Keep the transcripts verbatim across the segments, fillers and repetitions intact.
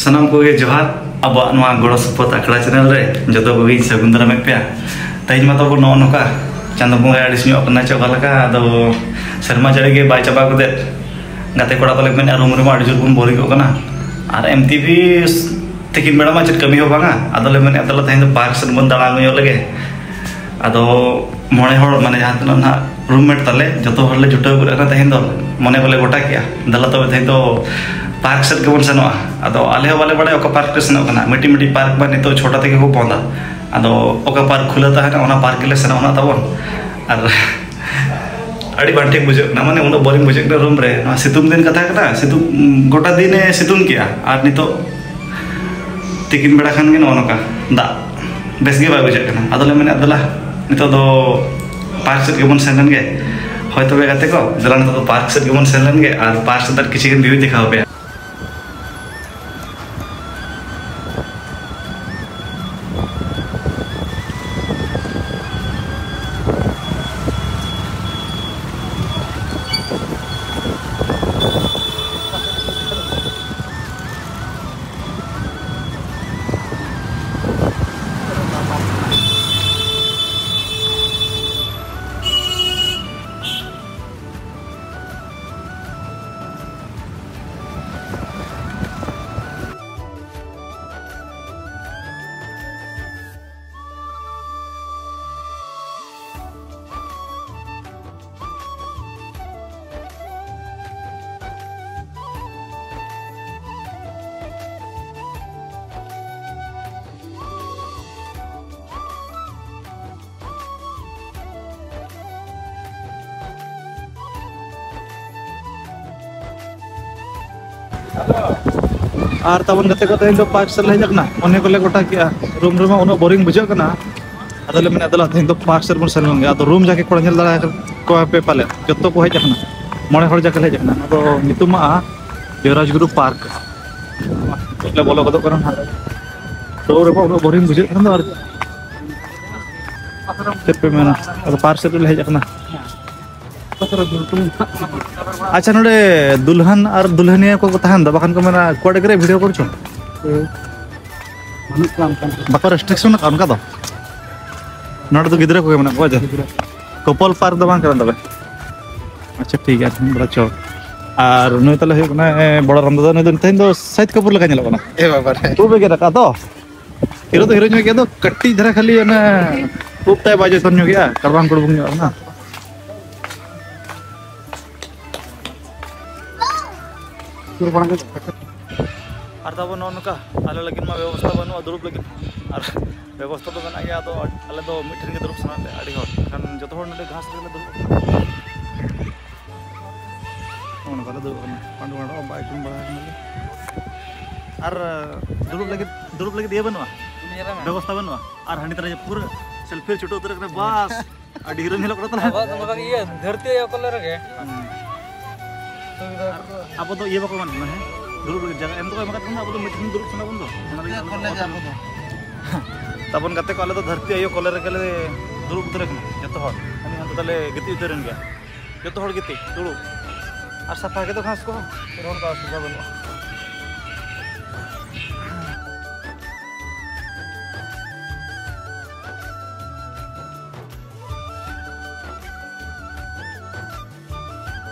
ᱥᱟᱱᱟᱢ ᱠᱚᱜᱮ ᱡᱚᱦᱟᱨ᱾ ᱟᱵᱚᱣᱟᱜ ᱱᱚᱣᱟ ᱜᱚᱲᱚ ᱥᱚᱯᱚᱦᱚᱫ ᱟᱠᱷᱲᱟ ᱪᱮᱱᱮᱞ ᱨᱮ ᱡᱚᱛᱚ ᱠᱚᱜᱮᱧ ᱥᱟᱹᱜᱩᱱ ᱫᱟᱨᱟᱢᱮᱫ ᱯᱮᱭᱟ᱾ ᱛᱮᱦᱮᱧ ᱢᱟ ᱛᱟᱵᱚ ᱱᱚᱜᱼᱚ ᱱᱚᱝᱠᱟ ᱪᱟᱸᱫᱚ ᱵᱚᱸᱜᱟᱭ ᱟᱹᱲᱤᱥ ᱧᱚᱜ ᱠᱟᱱᱟ ᱪᱮ ᱚᱠᱟ ᱞᱮᱠᱟ, ᱟᱫᱚ ᱥᱮᱨᱢᱟ ᱡᱟᱹᱲᱤ ᱜᱮ ᱵᱟᱭ ᱪᱟᱵᱟ ᱜᱚᱫᱮᱫ᱾ ᱜᱟᱛᱮ ᱠᱚᱲᱟ ᱠᱚᱞᱮ ᱢᱮᱱᱮᱫᱼᱟ, ᱨᱩᱢ ᱨᱮᱢᱟ ᱟᱹᱰᱤ ᱡᱳᱨ ᱵᱚᱱ ᱵᱳᱨᱤᱝᱚᱜ ᱠᱟᱱᱟ, ᱟᱨ ᱮᱢ ᱴᱤ ᱵᱷᱤ ᱛᱤᱠᱤᱱ ᱵᱮᱲᱟ ᱢᱟ ᱪᱮᱫ ᱠᱟᱹᱢᱤ ᱦᱚᱸ ᱵᱟᱝᱟ᱾ ᱟᱫᱚᱞᱮ ᱢᱮᱱᱮᱫᱼᱟ, ᱫᱮᱞᱟ ᱛᱮᱦᱮᱧ ᱫᱚ ᱯᱟᱨᱠ ᱥᱮᱫ ᱵᱚᱱ ᱫᱟᱬᱟ ᱟᱹᱜᱩ ᱧᱚᱜ ᱞᱮᱜᱮ᱾ ᱟᱫᱚ ᱢᱚᱬᱮ ᱦᱚᱲ, ᱢᱟᱱᱮ ᱡᱟᱦᱟᱸ ᱛᱤᱱᱟᱹᱜ ᱱᱟᱦᱟᱜ ᱨᱩᱢᱢᱮᱴ ᱛᱟᱞᱮ, ᱡᱚᱛᱚ ᱦᱚᱲᱞᱮ ᱡᱩᱴᱟᱹᱣ ᱜᱚᱫ ᱟᱠᱟᱱᱟ ᱛᱮᱦᱮᱧ ᱫᱚ᱾ ᱢᱚᱱᱮ ᱠᱚᱞᱮ ᱜᱚᱴᱟ ᱠᱮᱜᱼᱟ, ᱫᱮᱞᱟ ᱛᱚᱵᱮ ᱛᱮᱦᱮᱧ ᱫᱚ ᱯᱟᱨᱠ ᱥᱮᱫ ᱜᱮᱵᱚᱱ ᱥᱮᱱᱚᱜᱼᱟ᱾ ᱟᱫᱚ ᱟᱞᱮ ᱦᱚᱸ ᱵᱟᱞᱮ ᱵᱟᱲᱟᱭᱟ ᱚᱠᱟ ᱯᱟᱨᱠ ᱞᱮ ᱥᱮᱱᱚᱜ ᱠᱟᱱᱟ᱾ ᱢᱤᱫᱴᱤᱡ ᱢᱤᱫᱴᱤᱡ ᱯᱟᱨᱠ ᱢᱟ ᱱᱤᱛᱚᱜ ᱪᱷᱚᱴᱟ ᱛᱮᱜᱮ ᱠᱚ ᱵᱚᱱᱫᱟ᱾ ᱟᱫᱚ ᱚᱠᱟ ᱯᱟᱨᱠ ᱠᱷᱩᱞᱟᱹᱣ ᱛᱟᱦᱮᱱᱟ, ᱚᱱᱟ ᱯᱟᱨᱠ ᱜᱮᱞᱮ ᱥᱮᱱᱚᱜᱼᱟ ᱱᱟᱦᱟᱜ ᱛᱟᱵᱚᱱ᱾ ᱟᱨ ᱟᱹᱰᱤ ᱵᱟᱝ ᱴᱷᱤᱠ ᱵᱩᱡᱷᱟᱹᱜ ᱠᱟᱱᱟ, ᱢᱟᱱᱮ ᱩᱱᱟᱹᱜ ᱵᱳᱨᱤᱝ ᱵᱩᱡᱷᱟᱹᱜ ᱠᱟᱱᱟ ᱨᱩᱢ ᱨᱮ᱾ ᱱᱚᱣᱟ ᱥᱤᱛᱩᱝ ᱫᱤᱱ ᱠᱟᱛᱷᱟ ᱠᱟᱱᱟ, ᱥᱤᱛᱩᱝ, ᱜᱚᱴᱟ ᱫᱤᱱᱮ ᱥᱤᱛᱩᱝ ᱠᱮᱜᱼᱟ, ᱟᱨ ᱱᱤᱛᱚᱜ ᱛᱤᱠᱤᱱ ᱵᱮᱲᱟ ᱠᱷᱟᱱ ᱜᱮ ᱱᱚᱜᱼᱚ ᱱᱚᱝᱠᱟ ᱫᱟᱜ, ᱵᱮᱥ ᱜᱮ ᱵᱟᱭ ᱵᱩᱡᱷᱟᱹᱜ ᱠᱟᱱᱟ᱾ ᱟᱫᱚᱞᱮ ᱢᱮᱱᱮᱫ, ᱫᱮᱞᱟ ᱱᱤᱛᱚᱜ ᱫᱚ ᱯᱟᱨᱠ ᱥᱮᱫ ᱜᱮᱵᱚᱱ ᱥᱮᱱ ᱞᱮᱱ ᱜᱮ᱾ ᱦᱳᱭ ᱛᱚᱵᱮ ᱜᱟᱛᱮ ᱠᱚ, ᱫᱮᱞᱟ ᱱᱤᱛᱚᱜ ᱫᱚ ᱯᱟᱨᱠ ᱥᱮᱫ ᱜᱮᱵᱚᱱ ᱥᱮᱱ ᱞᱮᱱ ᱜᱮ ᱟᱨ ᱯᱟᱨᱠ ᱥᱮᱫ ᱟᱨ ᱠᱤᱪᱷᱩ ᱜᱟᱱ ᱵᱷᱤᱭᱩ ᱫᱮᱠᱷᱟᱣ ᱟᱯᱮᱭᱟ᱾ ᱟᱨ ᱛᱟᱵᱚᱱ ᱜᱟᱛᱮ ᱠᱚ ᱛᱮᱦᱮᱧ ᱫᱚ ᱯᱟᱨᱠ ᱥᱮᱫ ᱞᱮ ᱦᱮᱡ ᱟᱠᱟᱱᱟ᱾ ᱢᱚᱱᱮ ᱠᱚᱞᱮ ᱜᱚᱴᱟ ᱠᱮᱜᱼᱟ, ᱨᱩᱢ ᱨᱮᱢᱟ ᱩᱱᱟᱹᱜ ᱵᱳᱨᱤᱝ ᱵᱩᱡᱷᱟᱹᱜ ᱠᱟᱱᱟ᱾ ᱟᱫᱚᱞᱮ ᱢᱮᱱᱮᱫᱼᱟ, ᱫᱮᱞᱟ ᱛᱮᱦᱮᱧ ᱫᱚ ᱯᱟᱨᱠ ᱥᱮᱫ ᱵᱚᱱ ᱥᱮᱱ ᱞᱮᱱ ᱜᱮ᱾ ᱟᱫᱚ ᱨᱩᱢ ᱡᱟᱜᱮ ᱠᱚᱲᱟ ᱧᱮᱞ ᱫᱟᱲᱮ ᱠᱚᱣᱟ ᱯᱮ ᱯᱟᱞᱮ, ᱡᱚᱛᱚ ᱠᱚ ᱦᱮᱡ ᱟᱠᱟᱱᱟ, ᱢᱚᱬᱮ ᱦᱚᱲ ᱡᱟᱜᱮ ᱞᱮ ᱦᱮᱡ ᱟᱠᱟᱱᱟ᱾ ᱟᱫᱚ ᱧᱩᱛᱩᱢᱟᱜᱼᱟ ᱡᱚᱭᱨᱟᱡᱽᱜᱩᱨᱩ ᱯᱟᱨᱠ᱾ ᱞᱮ ᱵᱚᱞᱚ ᱜᱚᱫᱚᱜ ᱠᱟᱱᱟ ᱱᱟᱦᱟᱜ᱾ ᱨᱩᱢ ᱨᱮᱢᱟ ᱩᱱᱟᱹᱜ ᱵᱳᱨᱤᱝ ᱵᱩᱡᱷᱟᱹᱜ ᱠᱟᱱ ᱫᱚ, ᱟᱨ ᱪᱮᱫ ᱯᱮ ᱢᱮᱱᱟ, ᱟᱫᱚ ᱯᱟᱨᱠ ᱥᱮᱫ ᱞᱮ ᱦᱮᱡ ᱟᱠᱟᱱᱟ᱾ ᱟᱪᱪᱷᱟ, ᱱᱚᱰᱮ ᱫᱩᱞᱦᱟᱱ ᱟᱨ ᱫᱩᱞᱦᱟᱱᱤᱭᱟᱹ ᱠᱚ ᱠᱚ ᱛᱟᱦᱮᱱ ᱫᱚ, ᱵᱟᱠᱷᱟᱱ ᱠᱚ ᱢᱮᱱᱟ, "ᱠᱚᱲᱟ ᱜᱤᱫᱽᱨᱟᱹ ᱵᱷᱤᱰᱤᱭᱳ ᱠᱚᱨ ᱪᱚᱝ?" ᱵᱟᱹᱱᱩᱜ ᱠᱚᱣᱟ ᱚᱱᱠᱟᱱ ᱠᱚ᱾ ᱵᱟᱠᱚ ᱨᱮᱥᱴᱨᱤᱠᱥᱚᱱ ᱟᱠᱟᱫ ᱚᱱᱠᱟ ᱫᱚ? ᱱᱚᱰᱮ ᱫᱚ ᱜᱤᱫᱽᱨᱟᱹ ᱠᱚᱜᱮ ᱢᱮᱱᱟᱜ ᱠᱚᱣᱟ ᱡᱮ? ᱜᱤᱫᱽᱨᱟᱹ᱾ ᱠᱚᱯᱚᱞ ᱯᱟᱨᱠ ᱫᱚ ᱵᱟᱝ ᱠᱟᱱᱟ ᱛᱚᱵᱮ? ᱟᱪᱪᱷᱟ, ᱴᱷᱤᱠ ᱜᱮᱭᱟ, ᱵᱚᱲᱚ ᱪᱚ᱾ ᱟᱨ ᱱᱩᱭ ᱛᱟᱦᱞᱮ ᱦᱩᱭᱩᱜ ᱠᱟᱱᱟ, ᱮ, ᱵᱚᱲᱚ ᱨᱟᱢ ᱫᱟᱫᱟ, ᱱᱩᱭ ᱫᱚ ᱱᱤᱛᱚᱜ ᱫᱚ ᱥᱟᱭᱤᱫ ᱠᱟᱯᱩᱨ ᱞᱮᱠᱟ ᱧᱮᱞᱚᱜ ᱠᱟᱱᱟ᱾ ᱮ ᱵᱟᱵᱟ ᱨᱮ᱾ ᱠᱷᱩᱵ ᱜᱮ ᱫᱟᱠᱟ ᱛᱚ᱾ ᱦᱤᱨᱳ ᱫᱚ ᱦᱤᱨᱳ ᱧᱚᱜ ᱜᱮᱭᱟ, ᱫᱚ ᱠᱟᱹᱴᱤᱡ ᱫᱷᱟᱨᱟ ᱠᱷᱟᱹᱞᱤ ᱚᱱᱟ ᱩᱵ ᱛᱟᱭ ᱵᱟᱭ ᱡᱚᱛᱚᱱ ᱧᱚᱜ ᱜᱮᱭᱟ, ᱠᱟᱲᱵᱟᱝ ᱠᱩᱲᱵᱩᱝ ᱧᱚᱜ ᱠᱟᱱᱟ᱾ ᱟᱨ ᱛᱟᱵᱚ ᱱᱚᱜᱼᱚ ᱱᱚᱝᱠᱟ ᱟᱞᱮ ᱞᱟᱹᱜᱤᱫ ᱢᱟ ᱵᱮᱵᱚᱥᱛᱷᱟ ᱵᱟᱹᱱᱩᱜᱼᱟ ᱫᱩᱲᱩᱵ ᱞᱟᱹᱜᱤᱫ, ᱟᱨ ᱵᱮᱵᱚᱥᱛᱷᱟ ᱫᱚ ᱢᱮᱱᱟᱜ ᱜᱮᱭᱟ, ᱟᱫᱚ ᱟᱞᱮ ᱫᱚ ᱢᱤᱫ ᱴᱷᱮᱱ ᱜᱮ ᱫᱩᱲᱩᱵ ᱥᱟᱱᱟ ᱞᱮᱭᱟ ᱟᱹᱰᱤ ᱦᱚᱲ, ᱮᱱᱠᱷᱟᱱ ᱡᱚᱛᱚ ᱦᱚᱲ ᱱᱚᱰᱮ ᱜᱷᱟᱥ ᱨᱮᱞᱮ ᱫᱩᱲᱩᱵ ᱠᱟᱱᱟ᱾ ᱱᱚᱜᱼᱚ ᱱᱚᱝᱠᱟ ᱞᱮ ᱫᱩᱲᱩᱵ ᱠᱟᱱᱟ, ᱯᱟᱸᱰᱩ ᱯᱟᱸᱰᱩ ᱵᱟᱭ ᱠᱩᱞ ᱵᱟᱲᱟ ᱟᱠᱟᱱᱟ ᱞᱮ᱾ ᱟᱨ ᱫᱩᱲᱩᱵ ᱞᱟᱹᱜᱤᱫ, ᱫᱩᱲᱩᱵ ᱞᱟᱹᱜᱤᱫ ᱤᱭᱟᱹ ᱵᱟᱹᱱᱩᱜᱼᱟ, ᱵᱮᱵᱚᱥᱛᱷᱟ ᱵᱟᱹᱱᱩᱜᱼᱟ᱾ ᱟᱨ ᱦᱟᱺᱰᱤ ᱛᱟᱨᱟ ᱯᱩᱨᱟᱹ ᱥᱮᱞᱯᱷᱤ ᱨᱮ ᱪᱷᱩᱴᱟᱹᱣ ᱩᱛᱟᱹᱨ ᱠᱟᱱᱟ, ᱵᱟᱥ᱾ ᱟᱹᱰᱤ ᱦᱤᱨᱳ ᱧᱮᱞᱚᱜ ᱠᱟᱱᱟ ᱛᱟᱦᱞᱮ᱾ ᱟᱵᱚᱣᱟᱜ ᱫᱚ ᱱᱚᱝᱠᱟ ᱜᱮ ᱤᱭᱟᱹ, ᱫᱷᱟᱹᱨᱛᱤ ᱟᱭᱳ ᱠᱚᱞᱮ ᱨᱮᱜᱮ᱾ ᱦᱩᱸ᱾ ᱥᱩᱵᱤᱫᱷᱟ ᱟᱨ ᱠᱚᱫᱚ᱾ ᱟᱵᱚ ᱫᱚ ᱤᱭᱟᱹ ᱵᱟᱠᱚ ᱮᱢᱟᱫ ᱵᱚᱱᱟ, ᱦᱮᱸ? ᱫᱩᱲᱩᱵ ᱞᱟᱹᱜᱤᱫ ᱡᱟᱭᱜᱟ ᱮᱢ ᱫᱚᱠᱚ ᱮᱢ ᱟᱠᱟᱫ ᱵᱚᱱᱟ, ᱟᱵᱚ ᱫᱚ ᱢᱤᱫ ᱴᱷᱮᱱ ᱫᱩᱲᱩᱵ ᱥᱟᱱᱟ ᱵᱚᱱ ᱫᱚ᱾ ᱚᱱᱟ ᱞᱟᱹᱜᱤᱫ ᱟᱞᱮ ᱫᱚ ᱠᱚᱞᱮᱡᱽ ᱟᱵᱚ ᱫᱚ᱾ ᱛᱟᱵᱚᱱ ᱜᱟᱛᱮ ᱠᱚ, ᱟᱞᱮ ᱫᱚ ᱫᱷᱟᱹᱨᱛᱤ ᱟᱭᱳ ᱠᱚᱞᱮ ᱨᱮᱜᱮ ᱞᱮ ᱫᱩᱲᱩᱵ ᱩᱛᱟᱹᱨ ᱟᱠᱟᱱᱟ ᱡᱚᱛᱚ ᱦᱚᱲ᱾ ᱦᱟᱹᱱᱤ ᱦᱟᱱᱛᱮ ᱛᱟᱞᱮ ᱜᱤᱛᱤᱡ ᱩᱛᱟᱹᱨ ᱮᱱ ᱜᱮᱭᱟ᱾ ᱡᱚᱛᱚ ᱦᱚᱲ ᱜᱤᱛᱤᱡ, ᱫᱩᱲᱩᱵ᱾ ᱟᱨ ᱥᱟᱯᱷᱟ ᱜᱮᱫᱚ ᱜᱷᱟᱥ ᱠᱚᱦᱚᱸ᱾ ᱪᱮᱫ ᱦᱚᱸ ᱚᱱᱠᱟ ᱚᱥᱩᱵᱤᱫᱷᱟ ᱵᱟᱹᱱᱩᱜᱼᱟ᱾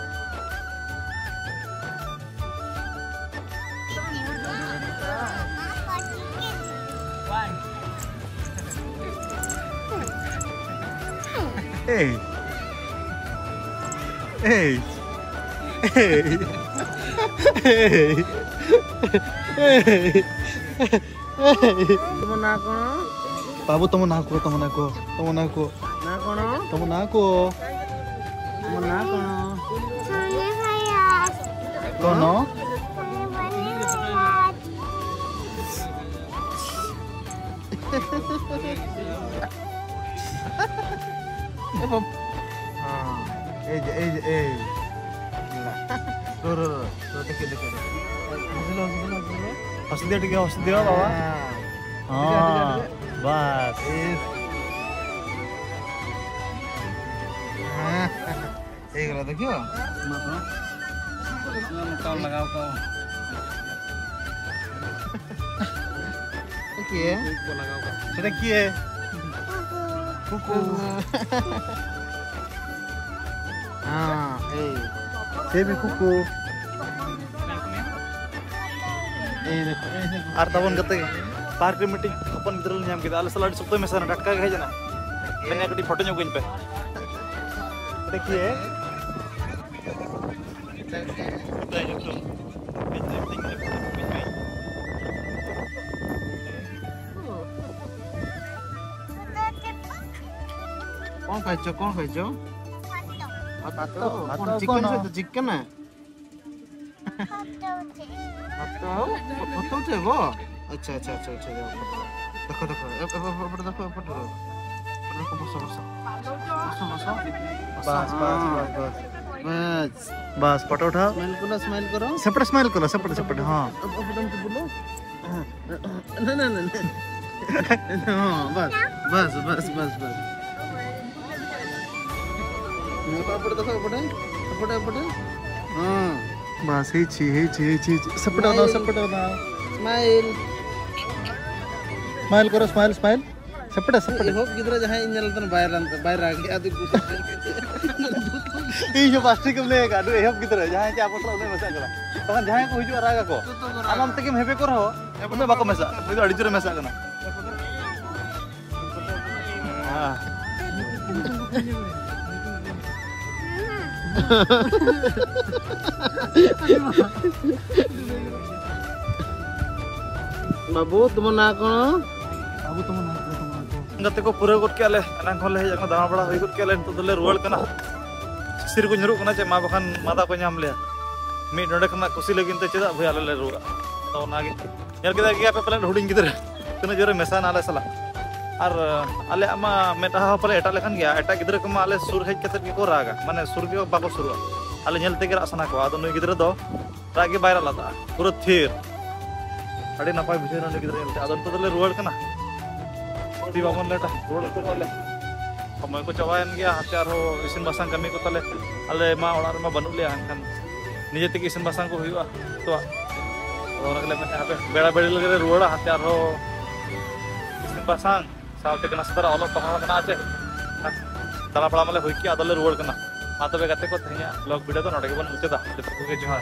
Hey. Hey. Hey. Hey. Hey. ତମ ନାଁ କଣ? ବାବୁ, ତମ ନାଁ କୁହ, ତମ ନାଁ କୁହ, ତମ ନାଁ କୁହ। ନାଁ କଣ? ତମ ନାଁ କୁହ। ତମ ନାଁ କଣ? କଣ? ଏ ବାପ। ହଁ, ଏଇ ଯେ, ଏଇ ଯେ, ଏଇ। ହେଲା। ରୁହ, ରୁହ, ରୁହ, ରୁହ, ଦେଖେ, ଦେଖେ, ଦେଖେ। ହସିଲ, ହସିଲ, ହସିଲ। ହସିଦିଅ ଟିକେ, ହସିଦିଅ ବାବା। ହଁ। ହସିଦିଅ, ହସିଦିଅ, ହଁ, ହସିଦିଅ। ବାସ୍। ଏ। ହଁ। ᱦᱮᱡ ᱠᱟᱱᱟ, ᱫᱮᱠᱷᱤᱭᱳ᱾ ᱱᱚᱝᱠᱟ ᱞᱟᱜᱟᱣ ᱠᱟᱜᱼᱟ᱾ ᱪᱮᱫ ᱠᱤᱭᱮ? ᱠᱚ ᱞᱟᱜᱟᱣ ᱠᱟᱜᱼᱟ᱾ ᱪᱮᱫ ᱠᱤᱭᱮ? ᱠᱩᱠᱩ᱾ ᱦᱮᱸ, ᱮᱭ᱾ ᱥᱮ ᱵᱤ ᱠᱩᱠᱩ᱾ ᱮᱭ ᱫᱮᱠᱷᱳ, ᱮᱭ ᱫᱮᱠᱷᱳ᱾ ᱟᱨ ᱛᱟᱵᱚᱱ ᱜᱟᱛᱮ ᱯᱟᱨᱠ ᱨᱮ ᱢᱤᱫᱴᱤᱡ ᱦᱚᱯᱚᱱ ᱜᱤᱫᱽᱨᱟᱹ ᱞᱮ ᱧᱟᱢ ᱠᱮᱫᱟ, ᱟᱞᱮ ᱥᱟᱞᱟᱜ ᱟᱹᱰᱤ ᱥᱚᱠᱛᱚᱭ ᱢᱮᱥᱟ ᱮᱱᱟ, ᱴᱟᱴᱠᱟ ᱜᱮ ᱦᱮᱡ ᱮᱱᱟ᱾ ᱢᱮᱱᱮᱫ, "ᱠᱟᱹᱴᱤᱡ ᱯᱷᱳᱴᱳ ᱧᱚᱜ ᱠᱟᱹᱧ ᱯᱮ᱾" ᱫᱮᱠᱷᱤᱭᱮ᱾ कौन खाइछो, कौन खाइछो? भात तो, भात तो चिकन से तो चिकन है। भात तो, भात तो उठे वो। अच्छा, अच्छा, अच्छा, उठे वो। देखो, देखो, ए, ए, ए, ए, देखो, ए, ए, ए, देखो, बसो, बसो। बसो, बसो। बस, बस, हाँ। बस, बस। बस। बस, फोटो उठाओ। स्माइल करो, स्माइल करो। सेपरेट स्माइल करो, सेपरेट, सेपरेट, हाँ। अब, अब उधर से बोलो। हाँ। नहीं, नहीं, नहीं, नहीं। हाँ, बस, बस, बस, बस, बस। ᱱᱚᱣᱟ ᱟᱯᱚᱴ ᱫᱚ ᱟᱯᱚᱴ, ᱟᱯᱚᱴ, ᱟᱯᱚᱴ᱾ ᱦᱮᱸ᱾ ᱵᱟᱥ, ᱦᱤᱪᱤ, ᱦᱤᱪᱤ, ᱦᱤᱪᱤ, ᱦᱤᱪᱤ᱾ ᱥᱟᱯᱲᱟᱣ ᱫᱚ, ᱥᱢᱟᱭᱤᱞ᱾ ᱥᱟᱯᱲᱟᱣ ᱫᱚ᱾ ᱥᱢᱟᱭᱤᱞ᱾ ᱥᱢᱟᱭᱤᱞ ᱠᱚᱨᱚ, ᱥᱢᱟᱭᱤᱞ, ᱥᱢᱟᱭᱤᱞ᱾ ᱥᱟᱯᱲᱟᱣ, ᱥᱟᱯᱲᱟᱣ᱾ ᱮᱦᱚᱵ ᱜᱤᱫᱽᱨᱟᱹ ᱡᱟᱦᱟᱸᱭ ᱤᱧ ᱧᱮᱞ ᱞᱮᱫᱮ ᱵᱟᱭ ᱨᱟᱱ, ᱵᱟᱭ ᱨᱟᱜ ᱜᱮ, ᱟᱫᱚ ᱠᱩᱥᱤ᱾ ᱤᱧ ᱦᱚᱸ ᱵᱟᱥ ᱴᱷᱤᱠ ᱮᱢ ᱞᱟᱹᱭ ᱟᱠᱟᱫ, ᱟᱹᱰᱤ ᱮᱦᱚᱵ ᱜᱤᱫᱽᱨᱟᱹ ᱡᱟᱦᱟᱸᱭ ᱪᱮ ᱟᱵᱚ ᱥᱟᱞᱟᱜ ᱩᱱᱟᱹᱜ ᱢᱮᱥᱟᱜ ᱠᱟᱱᱟ᱾ ᱛᱚᱠᱷᱚᱱ ᱡᱟᱦᱟᱸᱭ ᱠᱚ ᱦᱤᱡᱩᱜᱼᱟ ᱨᱟᱜ ᱟᱠᱚ᱾ ᱡᱚᱛᱚ ᱠᱚ ᱨᱟᱜᱟ᱾ ᱟᱢ ᱟᱢ ᱛᱮᱜᱮᱢ ᱦᱮᱵᱮ ᱠᱚ ᱨᱮᱦᱚᱸ, ᱩᱱᱟᱹᱜ ᱵᱟᱠᱚ ᱢᱮᱥᱟᱜᱼᱟ, ᱩᱱᱤ ᱫᱚ ᱟᱹᱰᱤ ᱡᱳᱨᱮ ᱢᱮᱥᱟᱜ ᱠᱟᱱᱟ᱾ ᱵᱟᱹᱵᱩ, ᱛᱩᱢᱟᱨ ᱱᱟᱢ ᱠᱚᱱ? ᱵᱟᱹᱵᱩ, ᱛᱩᱢᱟᱨ ᱱᱟᱢ ᱠᱚᱱ? ᱜᱟᱛᱮ ᱠᱚ ᱯᱩᱨᱟᱹᱣ ᱜᱚᱫ ᱠᱮᱜᱼᱟ ᱞᱮ, ᱮᱱᱟᱝ ᱠᱷᱚᱱ ᱞᱮ ᱦᱮᱡ ᱟᱠᱟᱱᱟ, ᱫᱟᱬᱟ ᱵᱟᱲᱟ ᱦᱩᱭ ᱜᱚᱫ ᱠᱮᱜᱼᱟ ᱞᱮ, ᱱᱤᱛᱚᱜ ᱫᱚᱞᱮ ᱨᱩᱣᱟᱹᱲ ᱠᱟᱱᱟ᱾ ᱥᱤᱥᱤᱨ ᱠᱚ ᱧᱩᱨᱩᱜ ᱠᱟᱱᱟ ᱪᱮ, ᱢᱟ ᱵᱟᱠᱷᱟᱱ ᱢᱟᱫᱟ ᱠᱚ ᱧᱟᱢ ᱞᱮᱭᱟ᱾ ᱢᱤᱫ ᱰᱚᱸᱰᱮ ᱠᱷᱚᱱᱟᱜ ᱠᱩᱥᱤ ᱞᱟᱹᱜᱤᱫ ᱛᱮ ᱪᱮᱫᱟᱜ ᱵᱷᱟᱹᱭ ᱟᱞᱮ ᱞᱮ ᱨᱩᱣᱟᱹᱲᱟ? ᱟᱫᱚ ᱚᱱᱟᱜᱮ᱾ ᱧᱮᱞ ᱠᱮᱫᱟ ᱜᱮᱭᱟ ᱯᱮ ᱯᱟᱞᱮᱱ ᱦᱩᱰᱤᱧ ᱜᱤᱫᱽᱨᱟᱹ ᱛᱤᱱᱟᱹᱜ ᱡᱳᱨᱮ ᱢᱮᱥᱟᱭᱮᱱᱟ ᱟᱞᱮ ᱥᱟᱞᱟᱜ᱾ ᱟᱨ, ᱟᱞᱮᱭᱟᱜ ᱢᱟ ᱢᱮᱫᱦᱟ ᱦᱚᱸ ᱯᱟᱞᱮ ᱮᱴᱟᱜ ᱞᱮᱠᱟᱱ ᱜᱮᱭᱟ, ᱮᱴᱟᱜ ᱜᱤᱫᱽᱨᱟᱹ ᱠᱚᱢᱟ ᱟᱞᱮ ᱥᱩᱨ ᱦᱮᱡ ᱠᱟᱛᱮ ᱜᱮᱠᱚ ᱨᱟᱜᱟ, ᱢᱟᱱᱮ ᱥᱩᱨ ᱜᱮ ᱵᱟᱠᱚ ᱥᱩᱨᱩᱜᱼᱟ, ᱟᱞᱮ ᱧᱮᱞ ᱛᱮᱜᱮ ᱨᱟᱜ ᱥᱟᱱᱟ ᱠᱚᱣᱟ᱾ ᱟᱫᱚ ᱱᱩᱭ ᱜᱤᱫᱽᱨᱟᱹ ᱫᱚ ᱨᱟᱜ ᱜᱮ ᱵᱟᱭ ᱨᱟᱜ ᱞᱮᱫᱟ, ᱯᱩᱨᱟᱹ ᱛᱷᱤᱨ᱾ ᱟᱹᱰᱤ ᱱᱟᱯᱟᱭ ᱵᱩᱡᱷᱟᱹᱣ ᱮᱱᱟ ᱩᱱᱤ ᱜᱤᱫᱽᱨᱟᱹ ᱧᱮᱞᱛᱮ᱾ ᱟᱫᱚ ᱱᱤᱛᱚᱜ ᱫᱚᱞᱮ ᱨᱩᱣᱟᱹᱲ ᱠᱟᱱᱟ, ᱡᱩᱫᱤ ᱵᱟᱵᱚᱱ ᱞᱮᱴᱟ, ᱨᱩᱣᱟᱹᱲ ᱩᱛᱟᱹᱨᱚᱜ ᱟᱞᱮ᱾ ᱥᱚᱢᱚᱭ ᱠᱚ ᱪᱟᱵᱟᱭᱮᱱ ᱜᱮᱭᱟ, ᱦᱟᱱᱛᱮ ᱟᱨᱦᱚᱸ ᱤᱥᱤᱱ ᱵᱟᱥᱟᱝ ᱠᱟᱹᱢᱤ ᱠᱚ ᱛᱟᱞᱮ, ᱟᱞᱮ ᱢᱟ ᱚᱲᱟᱜ ᱨᱮᱢᱟ ᱵᱟᱹᱱᱩᱜ ᱞᱮᱭᱟ, ᱮᱱᱠᱷᱟᱱ ᱱᱤᱡᱮ ᱛᱮᱜᱮ ᱤᱥᱤᱱ ᱵᱟᱥᱟᱝ ᱠᱚ ᱦᱩᱭᱩᱜᱼᱟ ᱡᱚᱛᱚᱣᱟᱜ᱾ ᱟᱫᱚ ᱚᱱᱟ ᱜᱮᱞᱮ ᱢᱮᱱᱮᱫᱼᱟ, ᱦᱟᱯᱮ ᱵᱮᱲᱟ ᱵᱮᱲᱤ ᱞᱮ ᱨᱩᱣᱟᱹᱲᱟ, ᱦᱟᱱᱛᱮ ᱟᱨᱦᱚᱸ ᱤᱥᱤᱱ ᱵᱟᱥᱟᱝ ᱥᱟᱶᱛᱮ ᱠᱟᱱᱟ ᱥᱮᱛᱟᱨᱟ ᱚᱞᱚᱜ ᱯᱟᱲᱦᱟᱣ ᱢᱮᱱᱟᱜᱼᱟ ᱪᱮ᱾ ᱫᱟᱬᱟ ᱵᱟᱲᱟ ᱢᱟᱞᱮ ᱦᱩᱭ ᱠᱮᱜᱼᱟ, ᱟᱫᱚᱞᱮ ᱨᱩᱣᱟᱹᱲ ᱠᱟᱱᱟ᱾ ᱢᱟ ᱛᱚᱵᱮ ᱜᱟᱛᱮ ᱠᱚ, ᱛᱮᱦᱮᱧᱟᱜ vlog video ᱫᱚ ᱱᱚᱰᱮ ᱜᱮᱵᱚᱱ ᱢᱩᱪᱟᱹᱫᱟ᱾ ᱡᱚᱛᱚ ᱠᱚᱜᱮ ᱡᱚᱦᱟᱨ᱾